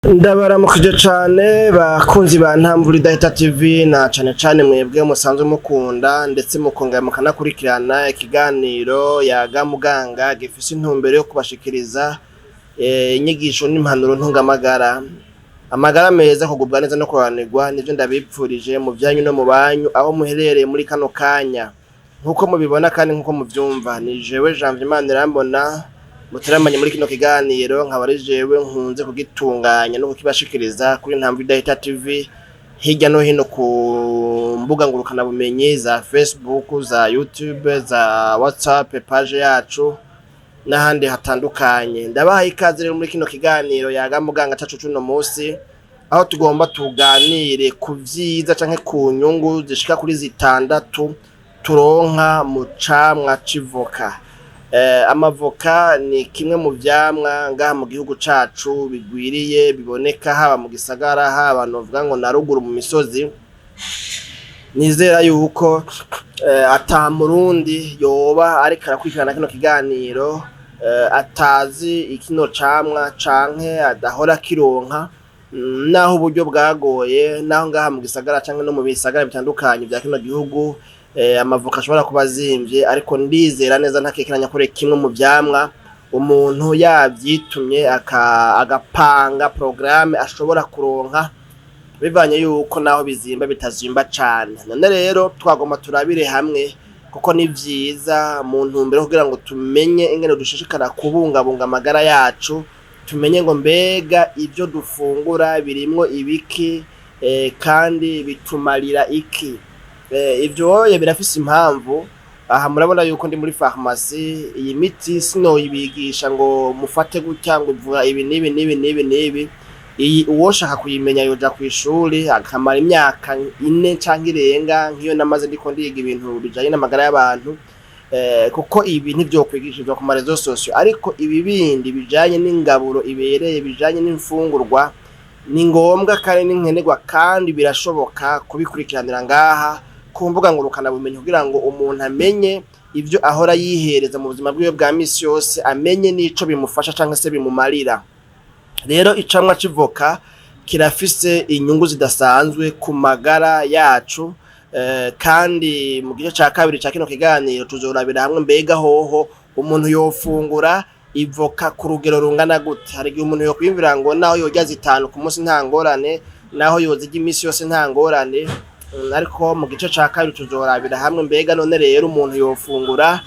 Ndabaramukije cane bakunzi ba Ntamvura Idahita TV, na cane cane mwebwe musanzwe mukunda ndetse mukongera mukanakurikirana ikiganiro Yaga Muganga, gifise intumbero yo kubashikiriza inyigisho n'impanuro ntungamagara. Amagara meza, kugubwa neza no kuroranirwa, nivyo ndabipfurije mu vyanyu no mu banyu aho muherereye muri kano kanya. Nkuko mubibona kandi nkuko muvyumva, ni jewe Janvier Manirambona muteramanye muri kino kiganiro, nkaba ari jewe nkunze kugitunganya no kukibashikiriza kuri Ntamvura Idahita TV, hirya no hino ku mbuga ngurukanabumenyi za Facebook, za YouTube, za WhatsApp, page yacu n'ahandi hatandukanye. Ndabahaye ikaze rero muri kino kiganiro Yaga Muganga cacu cuno musi, aho tugomba tuganire ku vyiza canke ku nyungu zishika kuri zitandatu turonka mu camwa c'ivoka. Amavoka ni kimwe mu vyamwa ngaha mu gihugu cacu bigwiriye, biboneka haba mu gisagara, haba novuga ngo na ruguru mu misozi. Nizera yuko ata Murundi yoba ariko arakurikirana kino kiganiro atazi kino camwa canke adahora akironka, naho uburyo bwagoye, naho ngaha mu gisagara canke no mu bisagara bitandukanye vya kino gihugu amavoka ashobora kuba azimvye, ariko ndizera neza ntakekeranya ko ari kimwe mu vyamwa umuntu yavyitumye agapanga porogaramu ashobora kuronka, bivanye yuko naho bizimba bitazimba cane. None rero twagomba turabire hamwe, kuko ni vyiza mu ntumbero yo kugira ngo tumenye ingene dushishikara kubungabunga amagara yacu, tumenye ngo mbega ivyo dufungura birimwo ibiki, kandi bitumarira iki. Ivyo birafise impamvu. Aha murabona yuko ndi muri farumasi. Iyi miti sinoyibigisha ngo mufate gutya, ngo ivura ibi n'ibi n'ibi n'ibi n'ibi. Iyi uwoshaka kuyimenya yoja kw'ishuri akamara imyaka 4 canke irenga, nk'iyo namaze ndiko ndiga ibintu bijanye n'amagara y'abantu, kuko ibi ntivyokwigishirizwa ku ma réseaux sociaux. Ariko ibi bindi bijanye n'ingaburo ibereye, bijanye n'imfungurwa, ni ngombwa kandi ni nkenerwa, kandi birashoboka kubikurikiranira ngaha ku mbuga ngurukanabumenyi, kugira ngo umuntu amenye ivyo ahora yihereza mu buzima bwiwe bwa misi yose, amenye n'ico bimufasha canke se bimumarira. Rero icamwa c'ivoka kirafise inyungu zidasanzwe ku magara yacu, kandi mu gice ca kabiri ca kino kiganiro tuzorabira hamwe mbega hoho umuntu yofungura ivoka ku rugero rungana gute. Hari igihe umuntu yokwiyumvira ngo naho yorya zitanu ku munsi nta ngorane, naho yozirya imisi yose nta ngorane, ariko mu gice ca kabiri tuzorabira hamwe mbega none rero umuntu yofungura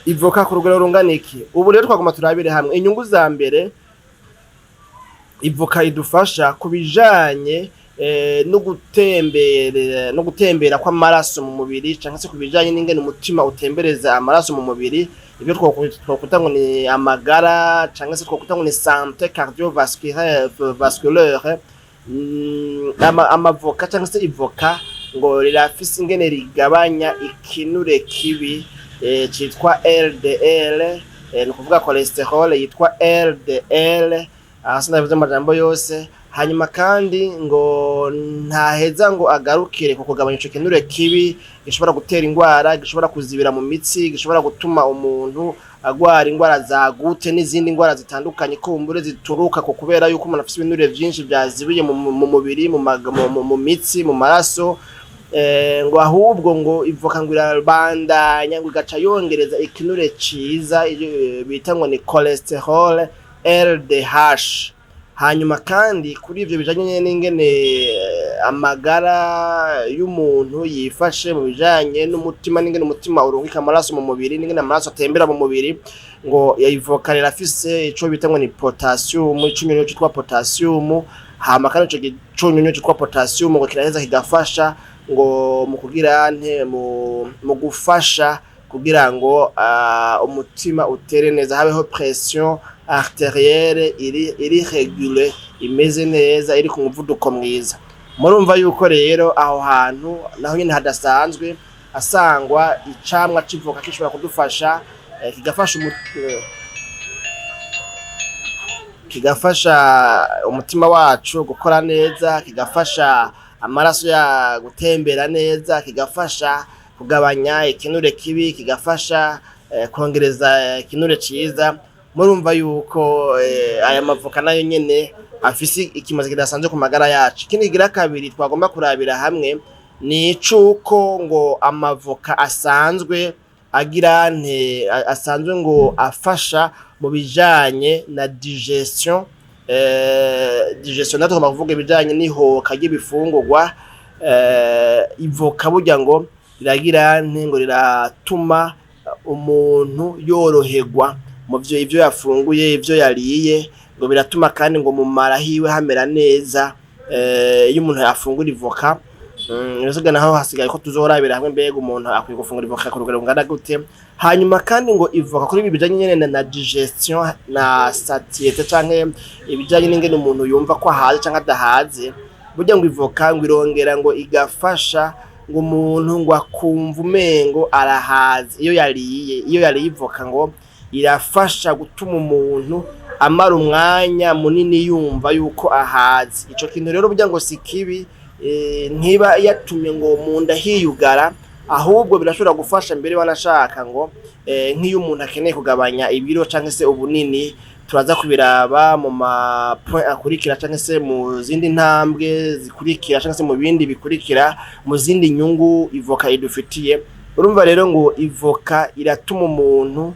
ivoka ku rugero rungana iki. Ubu rero twagomba turabire hamwe inyungu za mbere ivoka idufasha ku bijanye no gutembera kw'amaraso mu mubiri, canke se ku bijanye n'ingene umutima utembereza amaraso mu mubiri, ibyo twokwita ngo ni amagara, canke se twokwita ngo ni santé cardiovasculaire vasculaire. Amavoka canke se ivoka ngo rirafise ingene rigabanya ikinure kibi citwa LDL, ni ukuvuga cholesterol yitwa LDL. Aha sinavuze amajambo yose. Hanyuma kandi ngo ntaheza ngo agarukire ku kugabanya ico kinure kibi gishobora gutera ingwara, gishobora kuzibira mu mitsi, gishobora gutuma umuntu agwara ingwara za goutte n'izindi ngwara zitandukanye kumbure zituruka ku kubera yuko umuntu afise ibinure vyinshi vyazibiye mu mubiri, mu mitsi, mu maraso, ngo ahubwo ngo ivoka ngo irabandanya ngo igaca yongereza ikinure ciza bita ngo ni cholesterol LDH. Hanyuma kandi kuri ivyo bijanye n'ingene amagara y'umuntu yifashe mu bijanye n'umutima, n'ingene umutima urungika amaraso mu mubiri, n'ingene amaraso atembera mu mubiri, ngo ivoka rirafise ico bita ngo ni potassium, icunyunyu citwa potassium. Hama kandi ico cunyunyu citwa potassium ngo kiraheza kigafasha ngo mu kugira nte, mu gufasha kugira ngo umutima utere neza, habeho pression artérielle iri régulée, imeze neza, iri ku muvuduko mwiza. Murumva yuko rero aho hantu naho nyene hadasanzwe, asangwa icamwa c'ivoka gishobora kudufasha, kigafasha umutima wacu gukora neza, kigafasha amaraso ya gutembera neza, kigafasha kugabanya ikinure kibi, kigafasha kongereza ikinure ciza. Murumva yuko aya mavoka nayo nyene. Afise ikimazi kidasanzwe ku magara yacu. Ikindi kigira kabiri twagomba kurabira hamwe ni icuko ngo amavoka asanzwe agira nte asanzwe ngo afasha mu bijanye na digestion. Digestion natwo tugomba kuvuga ibijanye n'ihoka ry'ibifungurwa. Ivoka burya ngo riragira nte, ngo riratuma umuntu yoroherwa mu vyo ivyo yafunguye, ivyo yariye, ngo biratuma kandi ngo mu mara hiwe hamera neza iyo umuntu yafungura ivoka. Ibisigaye naho hasigaye ko tuzorabira hamwe mbega umuntu akwiye gufungura ivoka ku rugero rungana gute. Hanyuma kandi ngo ivoka kuri ibi bijanye nyene na digestion na satiété, canke ibijanye n'ingene umuntu yumva ko ahaze canke adahaze, burya ngo ivoka ngo irongera ngo igafasha ngo umuntu ngo akumva umengo arahaze iyo yariye. Iyo yariye ivoka ngo irafasha gutuma umuntu amara umwanya munini yumva yuko ahaze. Ico kintu rero burya ngo si kibi, ntiba yatumye ngo mu nda hiyugara, ahubwo birashobora gufasha mbere wanashaka ngo nk'iyo umuntu akeneye kugabanya ibiro canke se ubunini. Turaza kubiraba mu ma point akurikira, canke se mu zindi ntambwe zikurikira, canke se mu bindi bikurikira, mu zindi nyungu ivoka idufitiye. Urumva rero ngo ivoka iratuma umuntu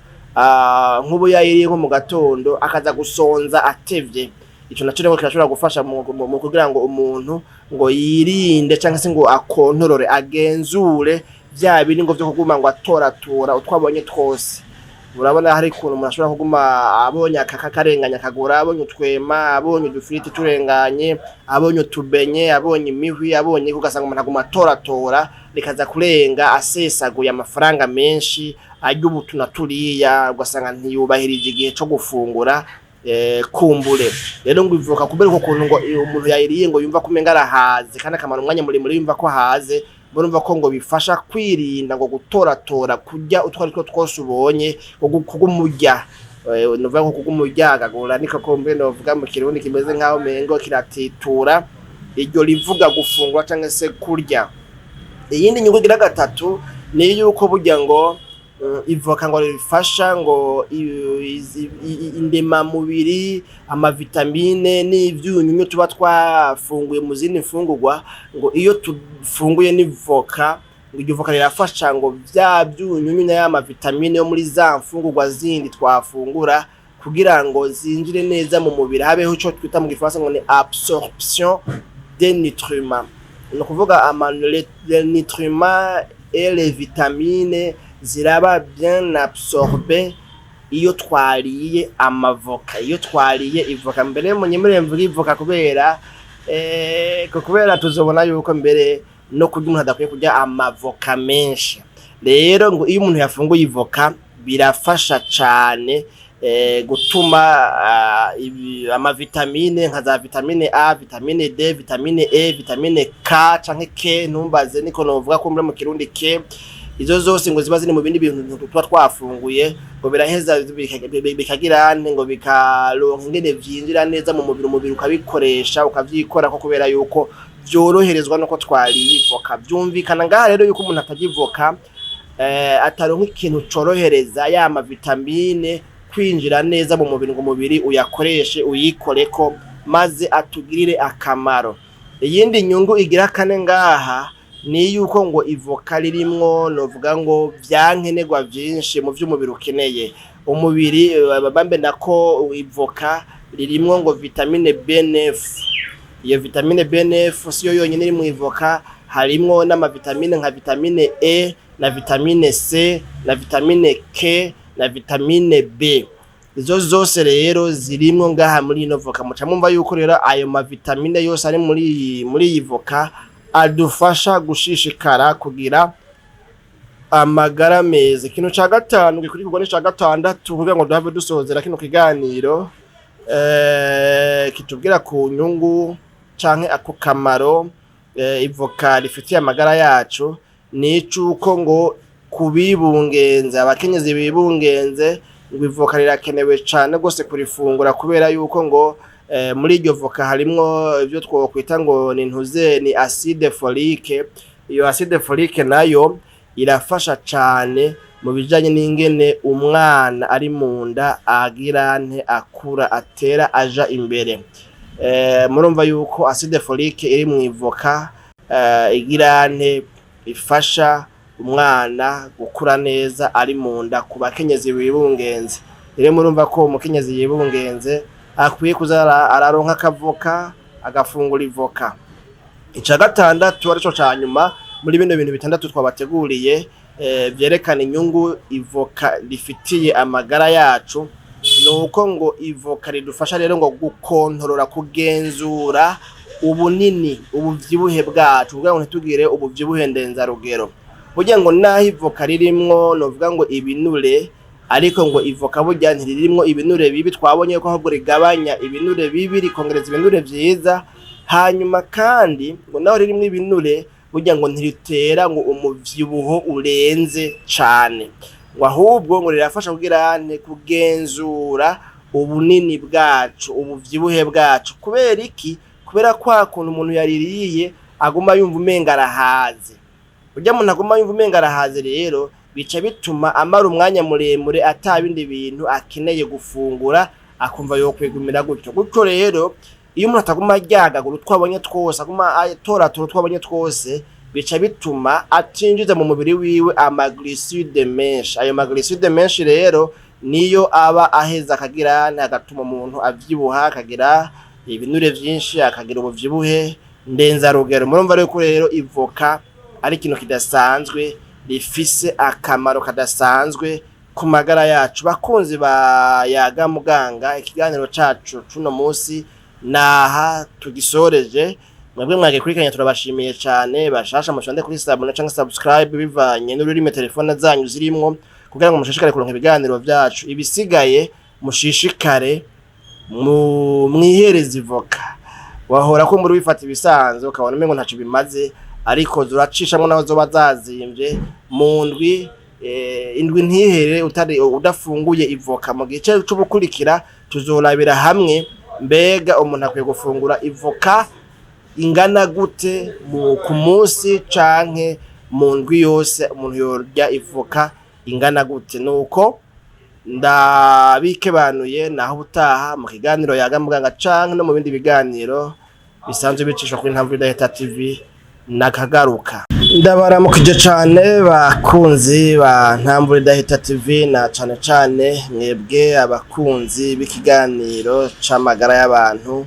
nk'ubu yayiriye nko mu gatondo akaza gusonza atevye. Ico naco rero kirashobora gufasha mu kugira ngo umuntu ngo yirinde canke se ngo akontorore, agenzure vya bindi ngo vyo kuguma ngo atoratora utwo abonye twose. Urabona hari ukuntu umuntu ashobora kuguma abonye akaka karenganye akagura, abonye utwema, abonye udufiriti turenganye, abonye utubenye, abonye imihwi, abonye, ugasanga umuntu aguma atoratora, rikaza kurenga asesaguye amafaranga menshi arya ubutu na turiya, ugasanga ntiyubahirije igihe co gufungura. Kumbure rero ngo ivoka, kubera uko kuntu ngo iyo umuntu yayiriye ngo yumva ko umenga arahaze kandi akamara umwanya muremure yumva ko ahaze, murumva ko ngo bifasha kwirinda ngo gutoratora kurya utwo aritwo twose ubonye, ngo kuguma urya. Novuga ko kuguma uryagagura niko kumbe novuga mu Kirundi kimeze nkaho umengo kiratitura iryo rivuga gufungura canke se kurya. Iyindi nyungu igira gatatu ni yuko burya ngo ivoka ngo rifasha ngo indemamubiri, amavitamine n'ivyunyunyu tuba twafunguye mu zindi mfungurwa, ngo iyo tufunguye n'ivoka, ngo iryo voka rirafasha ngo vya vyunyunyu na ya mavitamine yo muri za mfungurwa zindi twafungura kugira ngo zinjire neza mu mubiri, habeho ico twita mu Gifaransa ngo ni absorption des nutriments. Ni ukuvuga les nutriments et les vitamines ziraba bien absorbées iyo twariye amavoka, iyo twariye ivoka. Mbere munyemerere mvuge ivoka kubera kubera tuzobona yuko mbere no kurya umuntu adakwiye kurya amavoka menshi. Rero ngo iyo umuntu yafunguye ivoka birafasha cane gutuma amavitamine nka za vitamine A, vitamine D, vitamine E, vitamine K canke K, ntumbaze, niko novuga ko mu Kirundi K, izo zose ngo ziba ziri mu bindi bintu tuba twafunguye, ngo biraheza bikagira nte, ngo bikaronka ingene vyinjira neza mu mubiri, umubiri ukabikoresha, ukavyikorako, kubera yuko vyoroherezwa nuko twariye ivoka. Vyumvikana ngaha rero yuko umuntu atarya ivoka ataronka ikintu corohereza ya mavitamine kwinjira neza mu mubiri, ngo umubiri uyakoreshe, uyikoreko maze atugirire akamaro. Iyindi nyungu igira kane ngaha ni yuko ngo ivoka ririmwo novuga ngo vyankenerwa vyinshi mu vy'umubiri ukeneye. Umubiri bambe nako ivoka ririmwo ngo vitamine B9. Iyo vitamine B9 siyo yonyene iri mu ivoka, harimwo n'amavitamine nka vitamine E na vitamine C na vitamine K na vitamine B. Izo zose rero zirimwo ngaha muri ino voka. Muca mwumva yuko rero ayo mavitamine yose ari muri iyi voka adufasha gushishikara kugira amagara meza. Ikintu ca gatanu gikurikirwa n'ica gatandatu kugira ngo duhave dusozera kino kiganiro kitubwira ku nyungu canke ako kamaro ivoka rifitiye amagara yacu, ni icuko ngo kubibungenze, abakenyezi bibungenze, ngo ivoka rirakenewe cane gose kurifungura, kubera yuko ngo muri iryo voka harimwo ivyo twokwita ngo ni ntuze ni acide folique. Iyo acide folique nayo irafasha cane mu bijanye n'ingene umwana ari mu nda agira nte, akura, atera aja imbere. Murumva yuko acide folique iri mu ivoka igirante ifasha umwana gukura neza ari mu nda ku bakenyezi bibungenze. Rero murumva ko umukenyezi yibungenze akwiye kuza araronka akavoka, agafungura ivoka. Ica gatandatu, arico ca nyuma muri bino bintu bitandatu twabateguriye vyerekana inyungu ivoka rifitiye amagara yacu, nuko ngo ivoka ridufasha rero ngo gukontorora, kugenzura ubunini, ubuvyibuhe bwacu, kugira ngo ntitugire ubuvyibuhe ndenzarugero. Burya ngo naho ivoka ririmwo, novuga ngo ibinure, ariko ngo ivoka burya ntiririmwo ibinure bibi. Twabonye ko ahubwo rigabanya ibinure bibi, rikongereza ibinure vyiza. Hanyuma kandi ngo naho ririmwo ibinure, burya ngo ntiritera ngo umuvyibuho urenze cane, ngo ahubwo ngo rirafasha kugira nte? Kugenzura ubunini bwacu, ubuvyibuhe bwacu. Kubera iki? Kubera kwa kuntu umuntu yaririye aguma yumva umenga arahaze. Burya muntu aguma yumva umenga arahaze, rero bica bituma amara umwanya muremure ata bindi bintu akeneye gufungura, akumva yokwigumira gutyo gutyo. Rero iyo umuntu ataguma aryagagura utwo abonye twose, aguma atoratora utwo abonye twose, bica bituma atinjiza mu mubiri wiwe ama glucides menshi. Ayo ma glucides menshi rero niyo aba aheza akagira, agatuma umuntu avyibuha, akagira ibinure vyinshi, akagira ubuvyibuhe ndenzarugero. Murumva rero ko rero ivoka ari ikintu kidasanzwe, rifise akamaro kadasanzwe ku magara yacu. Bakunzi ba Yaga Muganga, ikiganiro cacu cuno musi naha tugisoreje. Mwebwe mwagikurikiranye turabashimiye cane. Bashasha, mushonde kuri s'abonner canke subscribe, bivanye n'ururimi telefone zanyu zirimwo, kugira ngo mushishikare kuronka ibiganiro vyacu. Ibisigaye, mushishikare mu mwihereza ivoka. Wahora ko muri wifata ibisanzwe, ukabona umengo ntaco bimaze, ariko zuracishamwo naho zoba zazimvye. Mu ndwi indwi ntihere utari udafunguye ivoka. Mu gice c'ubukurikira tuzorabira hamwe mbega umuntu akwiye gufungura ivoka ingana gute ku munsi, canke mu ndwi yose umuntu yorya ivoka ingana gute. Nuko ndabikebanuye, naho ubutaha mu kiganiro Yaga Muganga canke no mu bindi biganiro bisanzwe bicishwa kuri Ntamvu Idahita TV. Nakagaruka. Ndabaramukije cane bakunzi ba Ntamvu Idahita TV, na cane cane mwebwe abakunzi b'ikiganiro c'amagara y'abantu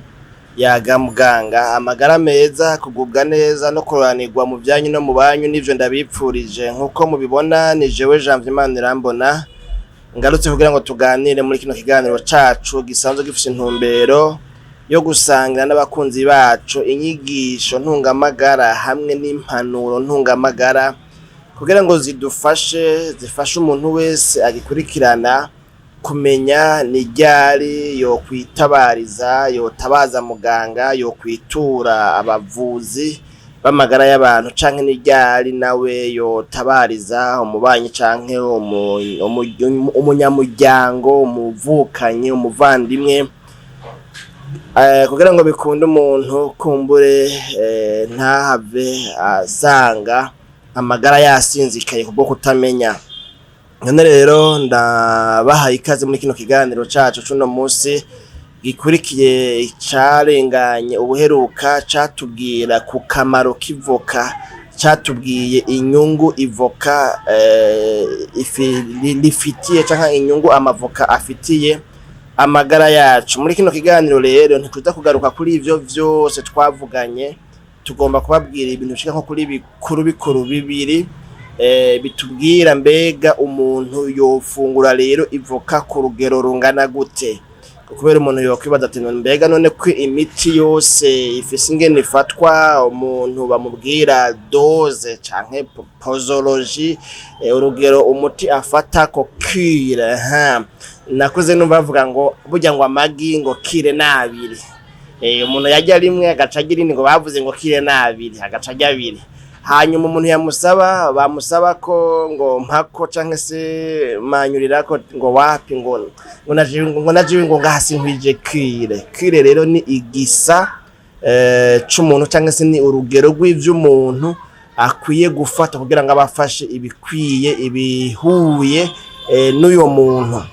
Yaga Muganga. Amagara meza, kugubwa neza no kuroranirwa mu vyanyu no mu banyu, nivyo ndabipfurije. Nkuko mubibona, ni jewe Janvier Manirambona ngarutse kugira ngo tuganire muri kino kiganiro cacu gisanzwe gifise intumbero yo gusangira n'abakunzi bacu inyigisho ntungamagara hamwe n'impanuro ntungamagara, kugira ngo zidufashe, zifashe umuntu wese agikurikirana kumenya ni ryari yokwitabariza, yotabaza muganga, yokwitura abavuzi b'amagara y'abantu, canke ni ryari nawe yotabariza umubanyi canke umunyamuryango, umuvukanyi, umuvandimwe, kugira ngo bikunde umuntu kumbure ntahave asanga amagara yasinzikaye kubwo kutamenya. None rero ndabahaye ikaze muri kino kiganiro cacu cuno musi gikurikiye icarenganye ubuheruka, catubwira ku kamaro k'ivoka, catubwiye inyungu ivoka rifitiye canke inyungu amavoka afitiye amagara yacu. Muri kino kiganiro rero ntituza kugaruka kuri ivyo vyose twavuganye. Tugomba kubabwira ibintu bishika nko kuri bikuru bikuru bibiri bitubwira mbega umuntu yofungura rero ivoka ku rugero rungana gute. Kubera umuntu yokwibaza ati: "Mbega none ko imiti yose ifise ingene ifatwa, umuntu bamubwira dose canke posologie, urugero umuti afata ko cure?" Ha nakuze numva bavuga ngo burya ngo amagi ngo cure n'abiri. Umuntu yarya rimwe agaca agira irindi, ngo bavuze ngo cure n'abiri, agaca arya abiri. Hanyuma umuntu yamusaba, bamusaba ko ngo mpako canke se manyurirako, ngo wapi, ngo najewe ngo ngaha sinkwije cure. Cure rero ni igisa c'umuntu, canke se ni urugero rw'ivy'umuntu akwiye gufata kugira ngo abafashe ibikwiye, ibihuye n'uyo muntu.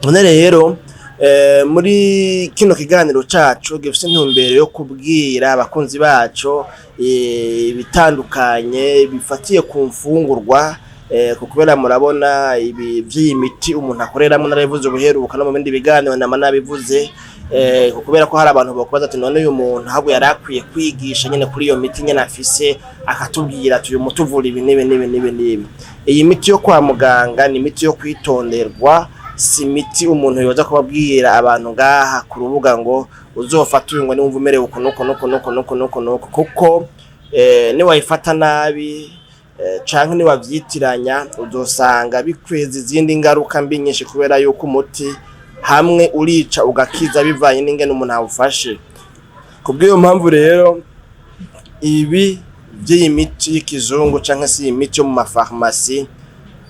None rero Muri kino kiganiro cacu gifise intumbero yo kubwira abakunzi bacu ibitandukanye bifatiye ku mfungurwa, kubera murabona ibi vy'iyi miti umuntu akoreramwo, narabivuze ubuheruka no mu bindi biganiro nama nabivuze, kubera ko hari abantu bokubaza ati: "None uyu muntu ahubwo yari akwiye kwigisha nyene kuri iyo miti nyene afise, akatubwira ati uyu muti uvura ibi n'ibi n'ibi n'ibi n'ibi." Iyi miti yo kwa muganga ni imiti yo kwitonderwa, si imiti umuntu yoza kubabwira abantu ngaha ku rubuga ngo uzofata uyu, ngo niwumva umerewe uku nuku nuku nuku nuku nuku nuku, kuko niwayifata nabi canke niwavyitiranya uzosanga bikweza izindi ngaruka mbi nyinshi, kubera yuko umuti hamwe urica ugakiza bivanye n'ingene umuntu awufashe. Kubw'iyo mpamvu rero, ibi vy'iyi miti y'ikizungu canke se iyi miti yo mu mafarumasi,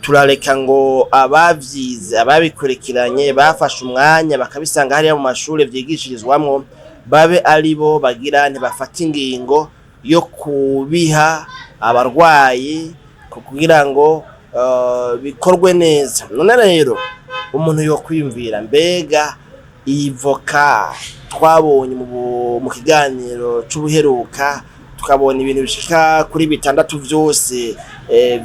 turareka ngo abavyize, ababikurikiranye, bafashe umwanya bakabisanga hariya mu mashure vyigishirizwamwo, babe aribo bagira ntibafate ingingo yo kubiha abarwayi kugira ngo bikorwe neza. None rero umuntu yokwiyumvira: mbega iyi voka twabonye mu kiganiro c'ubuheruka, tukabona ibintu bishika kuri bitandatu vyose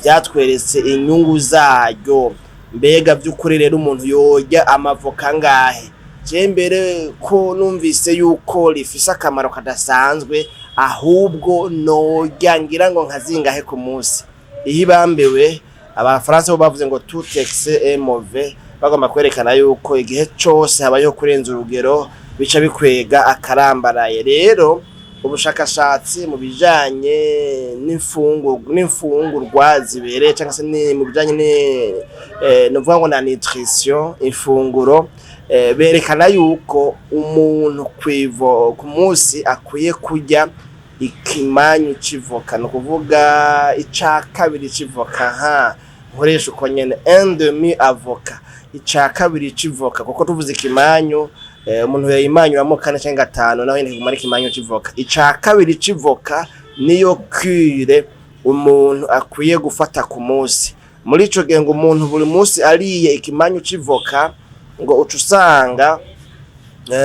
vyatweretse inyungu zaryo, mbega vy'ukuri rero umuntu yorya amavoka angahe? Je mbere ko numvise yuko rifise akamaro kadasanzwe, ahubwo norya ngira ngo nka zingahe ku munsi? Iyo ibambewe, Abafaransa bo bavuze ngo "tout excès est mauvais", bagomba kwerekana yuko igihe cose habayeho kurenza urugero bica bikwega akarambaraye. Rero ubushakashatsi mu bijanye n'imfungurwa zibereye, canke se mu bijanye novuga ngo na nutrition, ifunguro, berekana yuko umuntu ku munsi akwiye kurya ikimanyu c'ivoka, ni ukuvuga ica kabiri c'ivoka. Ha nkoresha uko nyene, un demi avocat, ica kabiri c'ivoka, kuko tuvuze ikimanyu, umuntu yayimanyuramwo kane canke gatanu, naho nyene kiguma ari ikimanyu c'ivoka. Ica kabiri c'ivoka niyo cure umuntu akwiye gufata ku munsi. Muri ico gihe ngo umuntu buri munsi ariye ikimanyu c'ivoka, ngo uca usanga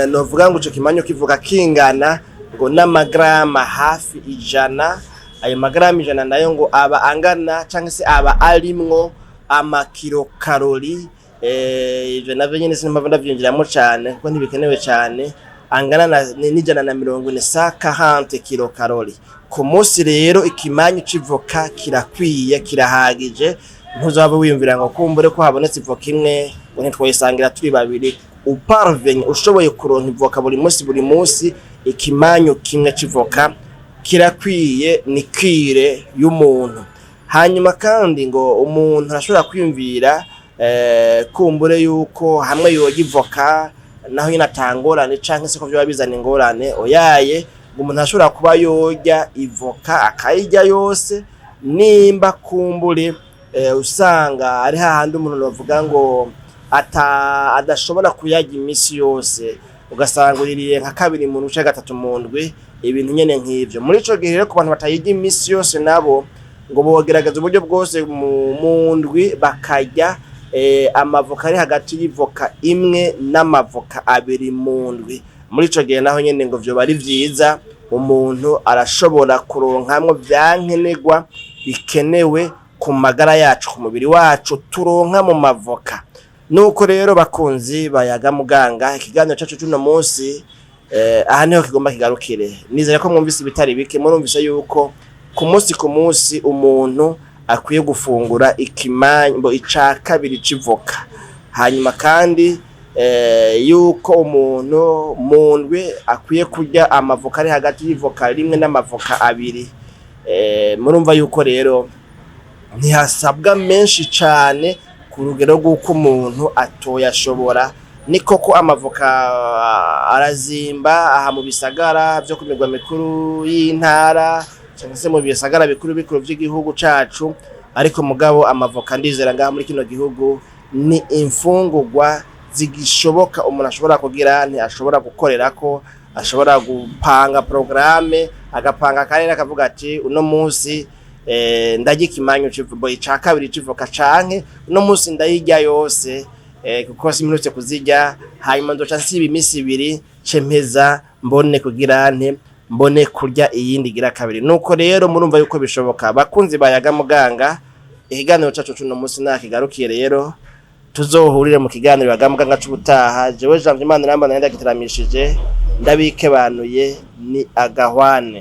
novuga ngo ico kimanyu kivoka kingana ngo n'amagarama hafi 100. Ayo magarama 100 nayo ngo aba angana canke se aba arimwo amakilocalories, ivyo navyo nyene sinmpava ndavyinjiramwo cane kuko ntibikenewe cane, angana na 140, 140 kilocalories ku munsi. Rero ikimanyu c'ivoka kirakwiye, kirahagije. Ntuzaba wiyumvira ngo kumbure ko habonetse ivoka imwe ngo ntitwoyisangira turi babiri. Uparvenye, ushoboye kuronka ivoka buri munsi, buri munsi ikimanyu kimwe c'ivoka kirakwiye, ni cure y'umuntu. Hanyuma kandi ngo umuntu arashobora kwiyumvira kumbure yuko hamwe yorya ivoka naho nyene atangorane, canke se ko vyoba bizana ingorane. Oyaye, ngo umuntu arashobora kuba yorya ivoka akayirya yose, nimba kumbure usanga ari hahandi umuntu novuga ngo adashobora kuyarya imisi yose, ugasanga uririye nka kabiri mu ndwi canke gatatu mu ndwi, ibintu nyene nk'ivyo. Muri ico gihe rero, ku bantu batayirya imisi yose, nabo ngo bogerageza uburyo bwose mu ndwi bakarya amavoka ari hagati y'ivoka imwe n'amavoka abiri mu ndwi. Muri ico gihe naho nyene ngo vyoba ari vyiza, umuntu arashobora kuronkamwo vyankenerwa bikenewe ku magara yacu, ku mubiri wacu, turonka mu mavoka. Nuko rero, bakunzi bayaga muganga, ikiganiro cacu c'uno munsi aha niho kigomba kigarukire. Nizera ko mwumvise ibitari bike. Murumvise yuko ku munsi ku munsi umuntu akwiye gufungura ikimanyu ica kabiri c'ivoka, hanyuma kandi yuko umuntu mu ndwi akwiye kurya amavoka ari hagati y'ivoka rimwe n'amavoka abiri. Murumva yuko rero ntihasabwa menshi cane ku rugero rw'uko umuntu atoyashobora. Ni koko amavoka arazimba aha mu bisagara vyo ku mirwa mikuru y'intara, canke se mu bisagara bikuru bikuru vy'igihugu cacu, ariko mugabo amavoka ndizera ngaha muri kino gihugu ni imfungurwa zigishoboka, umuntu ashobora kugira nti ashobora gukorerako, ashobora gupanga programme, agapanga akarere, akavuga ati: "Uno munsi ndarya ikimanyu c'ivoka ica kabiri c'ivoka, canke uno munsi ndayirya yose." kuko simperutse kuzirya. Hanyuma nzoca nsiba iminsi 2 ce mpeza mbone kugira nte, mbone kurya iyindi igira kabiri. Nuko rero murumva yuko bishoboka. Bakunzi bayaga muganga, ikiganiro cacu cuno munsi nakigarukiye. Rero tuzohurire mu kiganiro yaga muganga c'ubutaha. Jewe Janvier Imana irambona ndagiteramishije, ndabikebanuye, ni agahwane.